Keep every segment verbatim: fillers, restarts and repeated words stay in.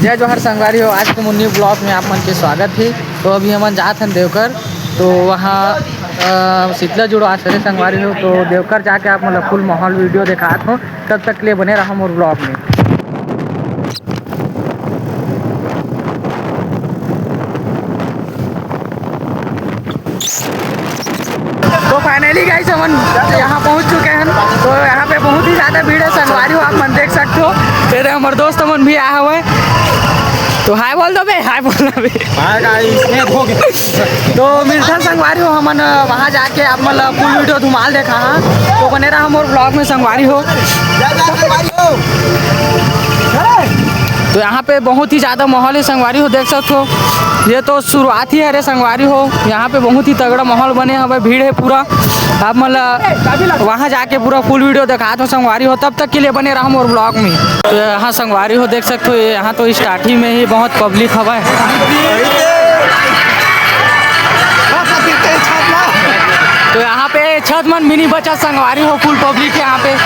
जय जोहार संगवारी हो, आज के मोर न्यू ब्लॉग में आप मन के स्वागत हे। तो अभी हमन जात हन देवघर, तो वहाँ, अ, शीतला जुड़वा हरे संगवारी हो, तो देवघर जाके आप मन ला फुल माहौल वीडियो देखात हो। तब तक के लिए बने रहो मोर ब्लॉग में। तो finally guys, हमन यहाँ पहुँच चुके हैं। तो यहाँ पे बहुत ही ज्यादा भीड़ है संगवारी हो, आप मन देख सकते हो। तेरे हमर दोस्त मन भी आए हुए हैं। तो हाय बोल दो बे, हाय बोल दो बे। हाय गाइस, मैं हो गया। तो मिलथन संगवारी हो, हमन वहाँ जाके आप मन ला फुल वीडियो धुमाल देखा हाँ। तो बने रहा मोर ब्लॉग में संगवारी हो। तो यहाँ पे बहुत ही ज्यादा माहौल है संगवारी हो, देख सकते हो। ये तो शुरुआत ही हरे संगवारी हो, यहाँ पे बहुत ही तगड़ा माहौल बने हवे, भीड़ है पूरा। आप मन ला वहाँ जाके पूरा फुल वीडियो देखात हो संगवारी हो, तब तक के लिए बने रहो मोर ब्लॉग में। तो यहाँ संगवारी हो देख सकते हो, ये यहाँ तो स्टार्टिंग में ही बहुत पब्लिक हवा है। तो यहाँ पे छत मन भी नहीं बचा संगवारी हो, फुल पब्लिक है यहाँ पे।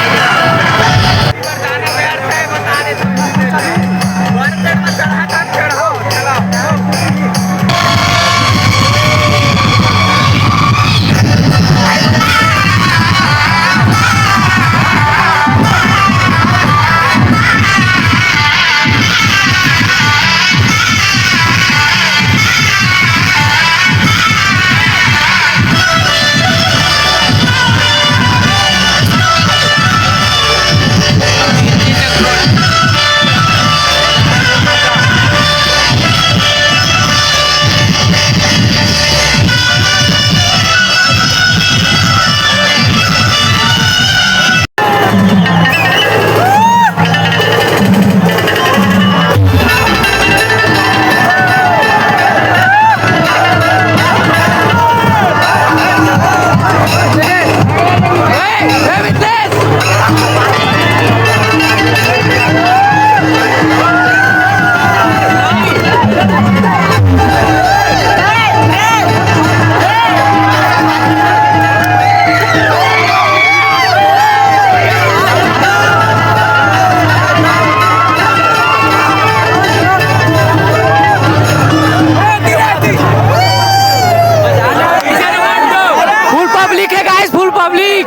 फुल पब्लिक है गाइस, फुल पब्लिक।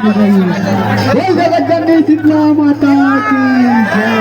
बोल जगत जननी शीतला माता की जय।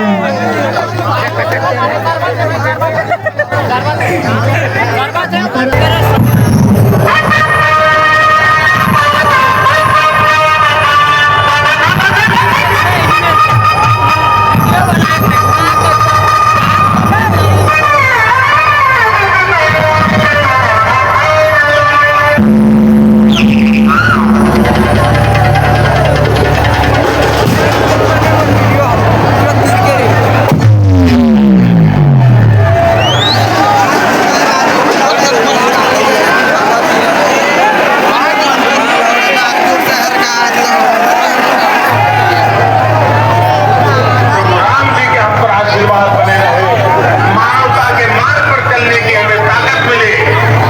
राम जी के हम पर आशीर्वाद बने रहे, मानवता के मार्ग पर चलने की हमें ताकत मिले,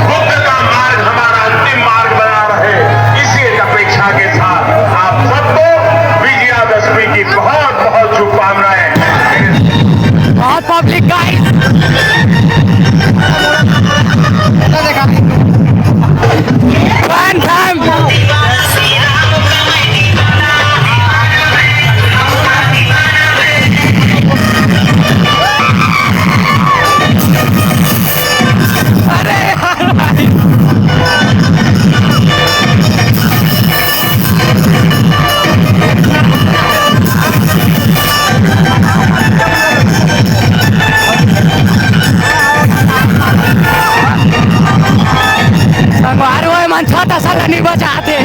बुद्ध का मार्ग हमारा अंतिम मार्ग बना रहे, इसी एक अपेक्षा के साथ आप सबको विजयादशमी की बहुत बहुत शुभकामनाएं। बहुत पब्लिक गाइस। संगवारी हो, ए मन छत असन ल नी बचाते।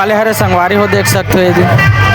ले हरे संगवारी हो, देख सकते हो ये दे।